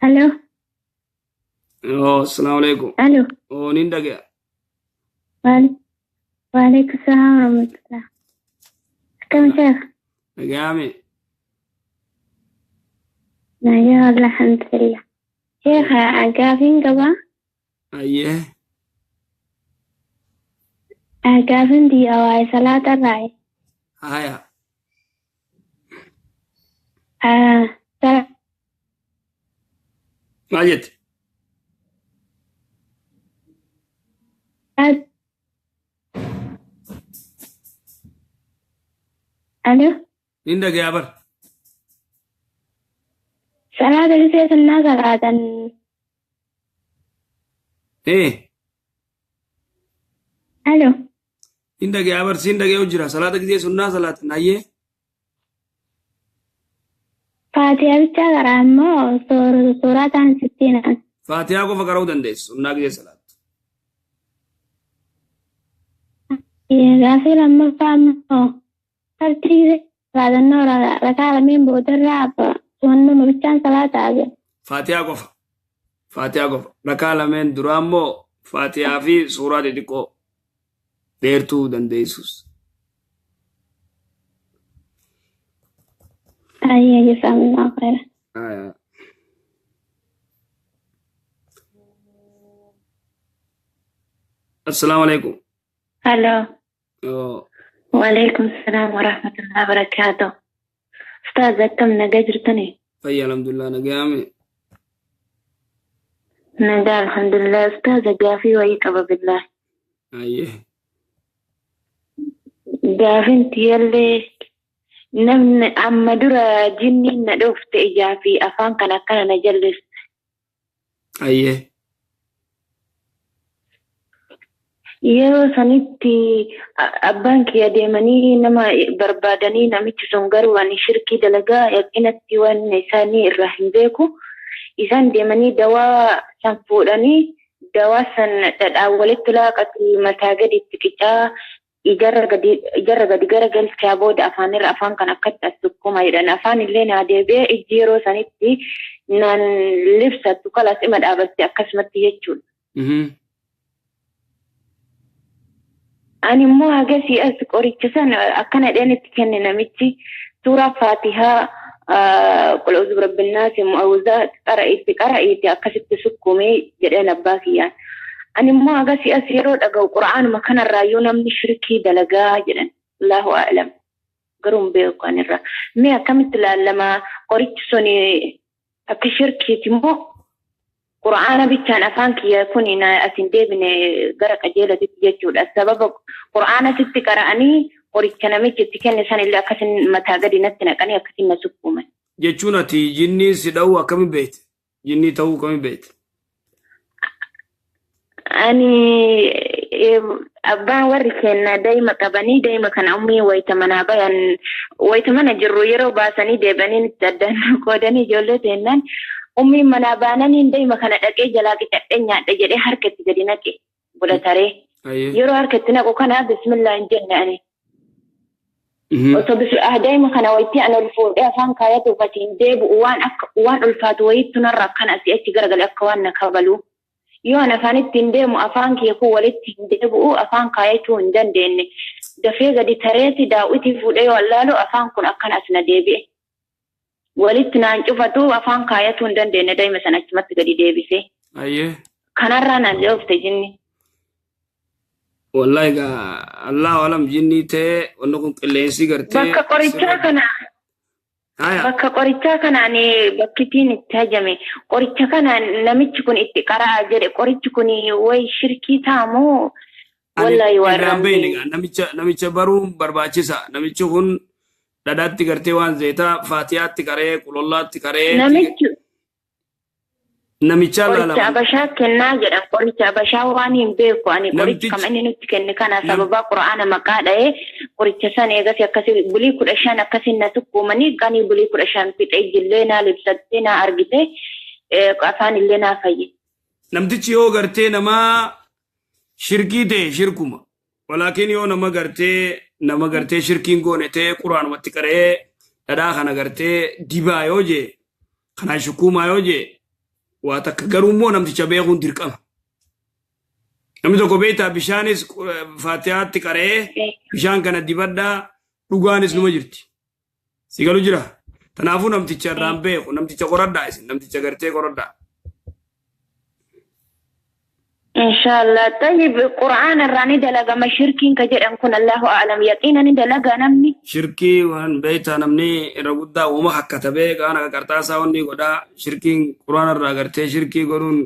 Alo. Oo, assalaamu alaikum. Alo. Oo, nin dhagaya. Waalaikum salaam warahmatullah. Akkam sheekh? Dhagayame. Nagaa alhamdulillah. Sheekh, gaafiin qabaa? Ayyee. Gaafiin tiyya waa'ee salaata irraayi. Haya. Maal jette? Alo. Nin dhagaya bar. Salaata gisee sunnaa salaatan. Ee. Alo. Nin dhagaya bar, siin dhagaya jira. Salaata gisee sunnaa salaatan. Ayyee. Faatihaa bichaa qaraa immoo suuraa ta'an sittiin. Faatihaa qofa qara'uu dandeessu sunnaa gisee salaattu. Gaafii lammaffaa immoo tartii salaatannoo rakaa lameen boodarraa sunnuma bichaan salaataa jedha. Faatihaa qofa. Faatihaa qofa. Rakaa lameen duraa immoo faatihaa fi suuraa xixiqqoo dheertuu dandeessus. Ayyee, jazakumullahu khairan. Aya. Assalaamu alaikum. Halo. Oo. Waalaikum salam warahmatullahi wabarakatuh. Ustaaz, akkam, nagaa jirtani? Fayya, alhamdulillah, nagaame. Nagaa, alhamdulillah. Ustaaz, gaafii wayii qaba billah. Ayyee. Gaafiin tiyyallee namni amma dura jinniin na dhoofte ijaa fi afaan kan akkana na jalliste. Ayyee. Yeroo sanitti abbaan kiyya deemanii nama barbaadanii, namichi sun garuu ani shirkii dalagaa yaqinatti waan isaanii irraa hin beeku. Isaan deemanii dawaa san fuudhanii, dawaa san dhadhaan walitti laaqatu, mataa gadi itti qicaa, ijarra gadi gara galchaa, booda afaanirra afaan kan akkatti as sukkuma jedhan. Afaan illee naa deebi'ee, ijji yeroo sanitti naan libsattu kalas ima dhaabatte akkasumatti jechuudha. Ani immoo hagasii as qoricha sana akkana dheen itti kenne namichi, suuraa Faatihaa, qul a'uuzu birabbinnaasi, mu'awuzaa qara'iitti qara'iitti akkasitti sukkumee jedheen abbaa kiyyaan. Ani immoo hagasii as yeroo dhaga'u qura'aanuma kanarraayyuu namni shirkii dalagaa jedhan. Allahu a'lam. Garuu hin beeku anirra. Mee akkamitti ilaallama qorichi sun, akka shirkiiti immoo qura'aana bichaan afaan kiyya kun asin deebine gara qajeelatitti jechuudha? Sababa qura'aana sitti qara'anii qoricha namichi itti kenne sanillee akkasin mataa gadi natti naqanii akkasin na sukkuuman. Jechuun ati jinnii si dha'uu akkamiin beekte? Jinnii ta'uu akkamiin beekte? Ani abbaan warri kenna daa'ima qabanii, daa'ima kana ummii wayita manaa bayan, wayita mana jirru yeroo baasanii deebi'anii itti addaan qoodanii ijoollee teennaan, ummiin manaa baananiin daa'ima kana dhaqee jalaa qicadhee nyaadhe jedhee harka itti gadi naqe godhataree. Yeroo harka itti naqu kana bismillah hin jenne ani. Osoo daa'ima kana wayitii ani ol fuudhee afaan kaayatuuf asiin deebi'u, waan akka waan ulfaatu wayiitu narra akkana asii achi garagale, akka waan na kabalu. Yoo ani afaan ittiin deemu afaan kiyya kun walitti hin deebi'u, afaan kaayachuu hin dandeenye. Dafee gadi tareeti daawwitii fuudhee yoo allaalu afaan kun akkana as na deebi'e. Walitti naan cufatu, afaan kaayatuu hin dandeenye, daa'ima sana achumatti gadi deebisee. Kanarraa na dhoofte jinni. Wallahi egaa, Allahu alam, jinnii ta'ee wanni kun qilleensi gartee. Bakka qorichaa kana Bakka qorichaa kanaan bakkitiin itti hajame, qoricha kana namichi kun itti qara'a jedhe, qorichi kun wayi shirkii ta'amoo? Wallahi waan Irraan beekne egaa, namicha baruun barbaachisa. Namichi kun dhadhaatti gartee waan zeetaa faatiyaatti qaree, qulollaatti qaree. Namichi Namichaa qoricha laalama. Abashaa kennaa jedhan. Qoricha abashaa waan hin beeku ani. Qoricha kama inni nutti kenne kana sababa qura'aana maqaa dha'ee qoricha san eegas akkasi bulii 15 akkasiin na sukkuumanii, qanii bulii 15 fixee ijillee naa libsattee naa argite, afaan illee naa fayye. Namtichi yoo gartee nama shirkii ta'e shirkuma. Walaakin yoo nama gartee shirkiin goone ta'e, quraanumatti qaree dhadhaa kana gartee dibaa yoo jee, kanaan shukkuumaa yoo jee. Waa takka garuu immoo namticha beekuun dirqama. Namni tokko beektaa bishaanis faatihaatti qara'ee bishaan kana dibadhaa dhugaanis numa jirti. Si galu jira. Kanaafuu namticha irraan beeku namticha qoradhaa isin namticha gartee qoradhaa. Inshallah. Tayyib Qur'aan irraa ni dalagama shirkiin ka jedhan kun Allahu a'lam yaqiina ni dalaga namni. Shirkii waan beektaa namni irra guddaa uuma hakkatabee kaan akka qarxaasaa wanni godhaa shirkiin quraana irraa gartee shirkii godhuun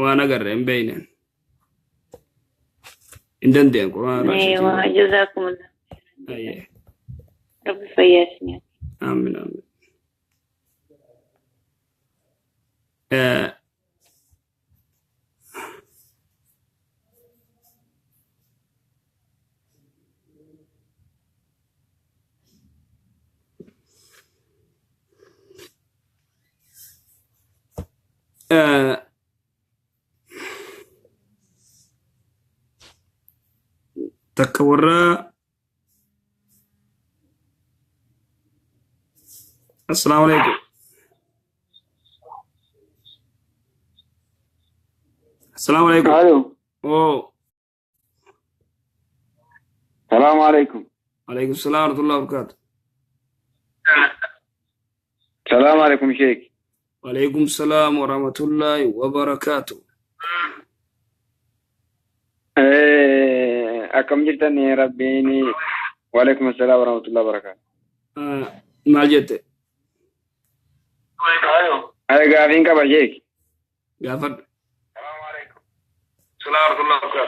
waan agarre hin beekne. Hin dandeenye quraana irraa shirkii Eewa godhuu. jazakumullah. Ayyee. Rabbi fayyaa isin. Amiin amiin. Takka warra assalaamu alaikum. Assalaamu alaikum. Alo. Oo. Salaamu alaikum. Alaikum salaam wa rahmatullahi wa barakaatu. Salaamu alaikum Sheikh. Alaikum salaam wa rahmatullahi wa barakaatu. Akkam jirtan Rabbiin waalaikum assalaam wa rahmatullahi wa barakaatu. Maal jette? Ay gaafiin qaba Sheikh. Gaafadhu.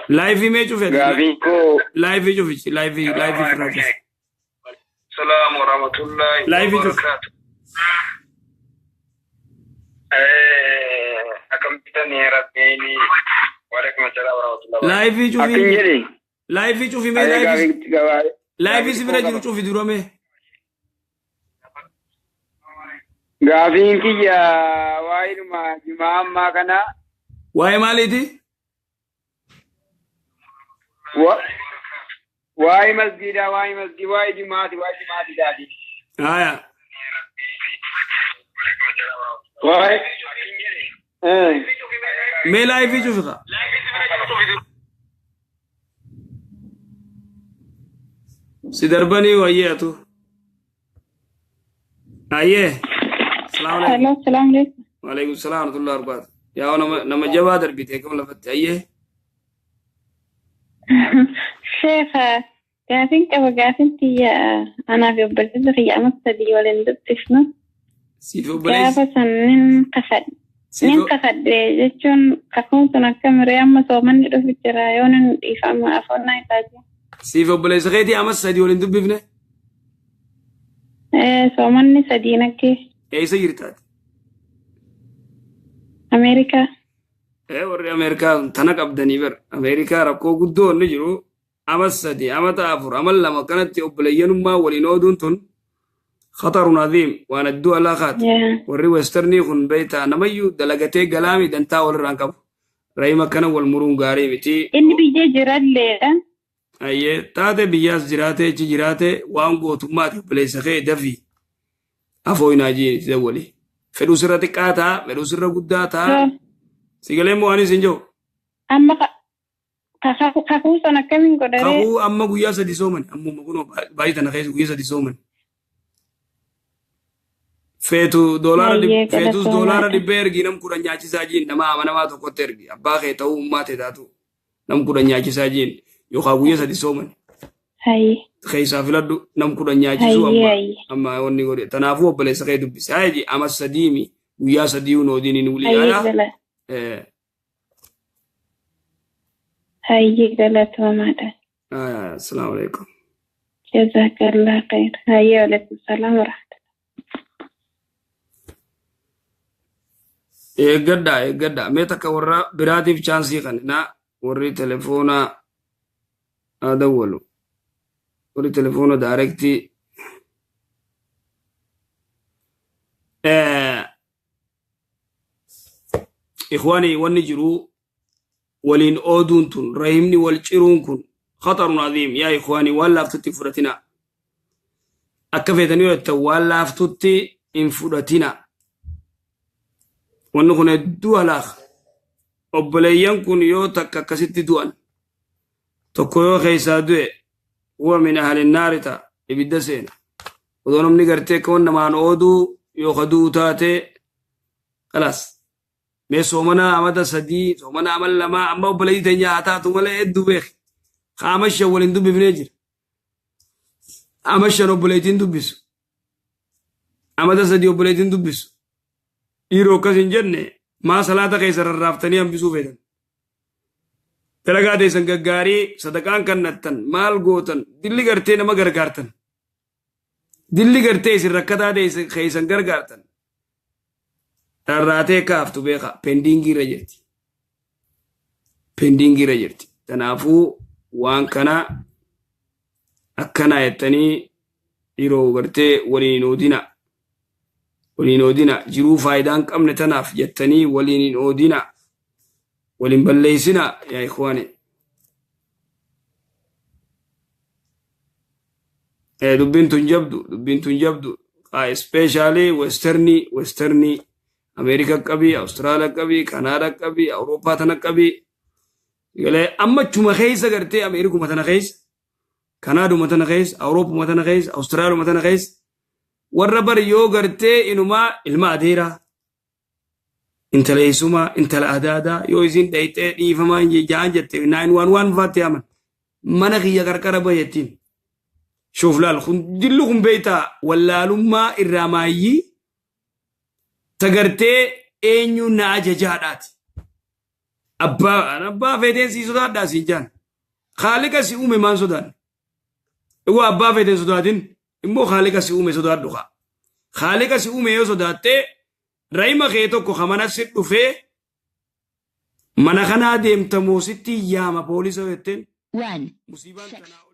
Live mee cufe? Gaafiin koo Live cufichi live live irraa cufi. Salaam wa rahmatullahi Live cufi. Akkam jirtan Rabbiin waalaikum assalaam wa rahmatullahi wa barakaatu. Live Akkin cufi. jedhe. Live cufi mee Ay live gaafii gabaa live si bira jiru cufi dura mee. Gaafiin kiyya waa'eedhuma jimaa ammaa kana. Waa'ee maaliiti? Waa'ee masgiidaa, waa'ee masgii, waa'ee jimaati, waa'ee jimaati gaafii. Haya. Waa'ee Mee live cufi kaa. Si darbanii wayyee atu. Ayyee. Salaamu alaikum. Hello, salaam alaikum. Waalaikum salaam wa rahmatullahi wa barakaatu. Yaa nama jabaa darbite kam lafatti ayyee. Sheekh, gaafiin qaba gaafiin tiyya anaa fi obboleessa kiyya amma 3 waliin dubbifnu. Siif obboleessi. Gaafa san nin kakadhe. Nin Siif kakadhe jechuun kakuun sun akka miree amma soomanni dhufu jira yoo nin dhiifama afoonnaa isaa jira. Siif obboleessa keetii amma 3 waliin dubbifne. Soomanni 3 naggee. Eessa jirtaati? Ameerikaa. Warri Ameerikaa tana qabdanii bar. Ameerikaa rakkoo guddoo inni jiru ama 3 amata 4 ama 2 akkanatti obboleeyyanummaa waliin ooduun tun khatarun aziim waan adduu alaa kaati. Warri westernii kun beektaa namayyuu dalagatee galaami dantaa walirraan qabu. Rahima akkana wal muruun gaarii miti. Inni biyya jiralleedha. Ayyee taate biyyaas jiraate achi jiraate waan gootummaati obboleessa kee dafii afoo hin hajiin itti dawwali. Fedhuu sirra xiqqaa ta'a fedhuu sirra guddaa ta'a. Sigalee moo anis hin jiru. Amma kakuu sana akkamiin godharee? Kakuu amma guyyaa 3 sooman ammuma kunoo baay'ee tana keessa guyyaa 3 sooman. Feetu doolaara feetus doolaara 100 ergi nam 10 nyaachisaa jiin nama amanamaa tokkotti ergi abbaa kee ta'uu ummaa ta'e taatu nam 10 nyaachisaa jiin yookaan guyyaa 3 sooman. Keessaa filadhu nam 10 nyaachisuu amma amma wanni godhe tanaafuu obboleessa kee dubbise haa ji ama sadiimi guyyaa 3 hunoodiin hin wulii yaa. Hayyee galatoomaadha. Assalaamu alaikum. Jazakallah khair. Hayyee waalaikum salaam wa rahmatullahi. Eeggadhaa eeggadhaa mee takka warra biraatiif chaansii kan na warri telefoona dawwalu warri telefoona daarektii ikhwaanii wanni jiru waliin ooduun tun rahimni wal ciruun kun khatarun aziim yaa ikhwaanii waan laaftutti fudhatina akka feetanii yoo jettan waan laaftutti hin fudhatina. Wanni kun hedduu halaaka. Obboleeyyan kun yoo takka akkasitti du'an, tokko yoo keessaa du'e, huwa min ahli naari ta'a, ibidda seena. Odoo namni gartee akka waan namaan ooduu yoo ka du'u taate, khalaas. Mee soomana amata 3, soomana amal 2, amma obboleettii teenya haa taatu malee hedduu beeki. Qaama 5 waliin dubbifnee jira. Ama 5 obboleettiin dubbisu. Amata 3 obboleettiin dubbisu. Dhiiroo akkas hin jenne, maa salaata keessa rarraaftanii hambisuu feetan? Dalagaa teessan gaggaarii sadaqaan kannattan maal gootan, dilli gartee nama gargaartan. Dilli gartee isin rakkataa keessan gargaartan. Rarraatee akka haftu beeka, pending irra jirti. Pending irra jirti. Kanaafuu waan kana akkana jettanii dhiiroo gartee waliin hin oodina. Waliin oodina, jiruu faayidaa hin qabne tanaaf jettanii waliin hin oodina. Waliin balleessina, yaa ikhwaani. Dubbiin tun jabdu, dubbiin tun jabdu. Especially westernii Ameerika qabii, Awustiraaliyaa qabii, Kanaadaa qabii, Awurooppaa tana qabii. Galee amma chuma keessa gartee Ameerikuma tana keessa, Kanaaduma tana keessa, Awurooppuma tana keessa, Awustiraaliyuma tana keessa. Warra bari yoo gartee inumaa ilma adeeraa, intala eessumaa, intala adaadaa yoo isin dhayxee dhiifamaa jaan jette, 911 faatti yaaman. Mana kiyya qarqara bahettiin. Shuuf laal, kun dillu kun beektaa, wallaalummaa irraa maayyii tagartee eenyu na ajajaadhaati. Abbaa feeteen sii sodaadhaa siin jaan. Khaalika si uume maan sodaanne? Dhuguu abbaa feeteen sodaatin, immoo khaalika si uume sodaadhu kaa. Khaalika si uume yoo sodaattee, raayima kee tokko ka mana si dhufee mana kanaa deemtamoo sitti yaama poolisa jetteen 1. Musiibaan 6. tanaa.